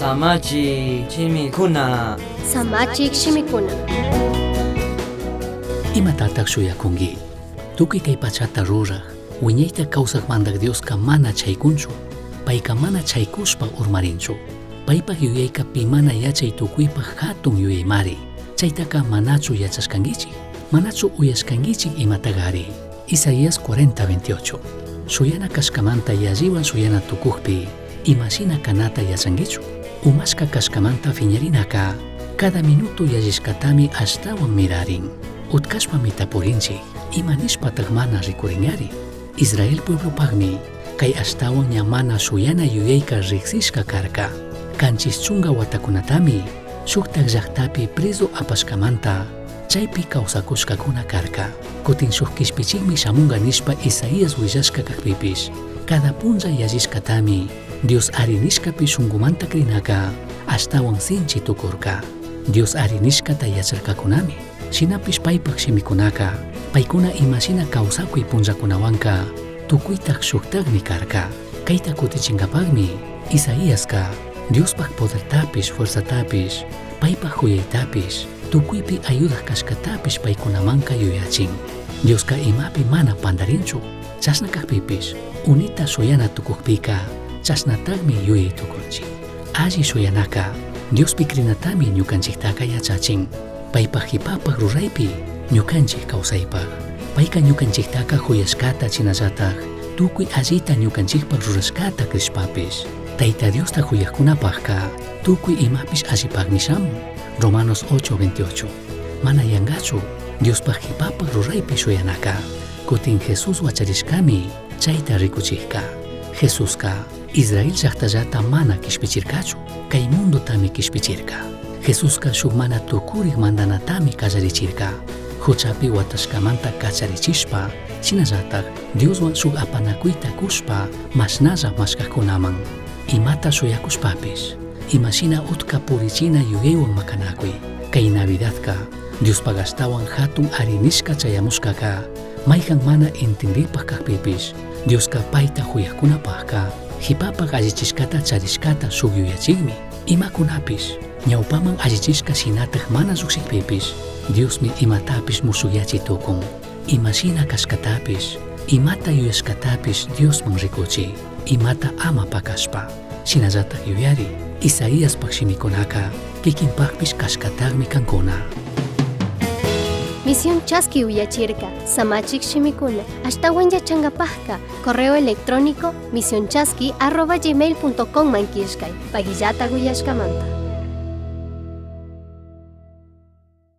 Samachik shimikuna. Samachik shimikuna. Imatataj shuyacungui? Tucui cai pachata ruraj, huiñaita causaj Mandaj Diosca mana chaicunchu. Paica mana chaicushpa urmarinchu. Paipaj yuyaica pi mana yachai tucuipaj jatun yuyaimari. Chaitaca manachu yachashcanguichij? Manachu uyashcanguichij imatagari? Isaías 40:28. Shuyana cashcamanta yallihuan shuyana tucujpi, ima shina canata yachanguichu? Umashca cashcamanta fiñarinaca, cada minuto yallishcatami ashtahuan mirarin. Utcashpami tapurinchij, ima nishpataj mana ricuringari? Israel pueblopajmi cai ashtahuan ña mana shuyana yuyaica rijsishca carca. Canchis chunga huatacunatami shujtaj llajtapi prezu apashcamanta chaipi causacushcacuna carca. Cutin shuj quishpichijmi shamunga nishpa Isaías huillashca cajpipish, cada punlla yallishcatami Dios ari nishcapi shungumanta crinaca ashtahuan sinchi tucurca. Dios ari nishcata yacharcacunami. Shinapish paipaj shimicunaca, paicuna ima shina causacui punllacunahuanca tucuitaj shujtajmi carca. Caita cutichingapajmi Isaiasca Diospaj podertapish, fuerzatapish, paipaj juyaitapish, tucuipi ayudaj cashcatapish paicunamanca yuyachin. Diosca imapi mana pandarinchu. Chashna cajpipish, unita shuyana tucujpica, chashnatajmi yuyai tucunchij. Alli shuyanaca, Diospi crinatami ñucanchijtaca yachachin. Paipaj jipapaj ruraipi ñucanchij causaipaj. Paica ñucanchijtaca juyashcata shinallataj tucui allita ñucanchijpaj rurashcata crishpapish. Taita Diosta juyajcunapajca tucui imapish allipajmi shamun. Romanos 8:28. Mana yangachu Diospaj jipapaj ruraipi shuyanaca. Cutin Jesús huacharishcami chaita ricuchijca. Jesusca Israel llajtallata mana quishpichircachu, cai mundotami quishpichirca. Jesusca shuj mana tucurij mandanatami callarichirca. Juchapi huatashcamanta cacharichishpa, shinallataj Dioshuan shuj apanacuita cushpa mashnalla mashcajcunaman. Imata shuyacushpapish, ima shina utca purichina yuyaihuan macanacui. Cai Navidadca Diospaj ashtahuan jatun ari nishca chayamushcaca, maijan mana entendipaj cajpipish, Diosca paita juyajcunapajca jipapaj allichishcata charishcata shuj yuyachijmi. Imacunapish, ñaupaman allichishca shinataj mana llujshijpipish, Diosmi imatapish mushujyachi tucun. Ima shina cashcatapish, imata yuyashcatapish Diosman ricuchi, imata ama pacashpa. Shinallataj yuyari, Isaiaspaj shimicunaca quiquinpajpish cashcatajmi cancuna. Misión Chaski uyachirca, Samachik shimikuna, ashtahuan yachangapajca, correo electrónico misionchaski@gmail.com man killkay, paguillata uyashcamanta.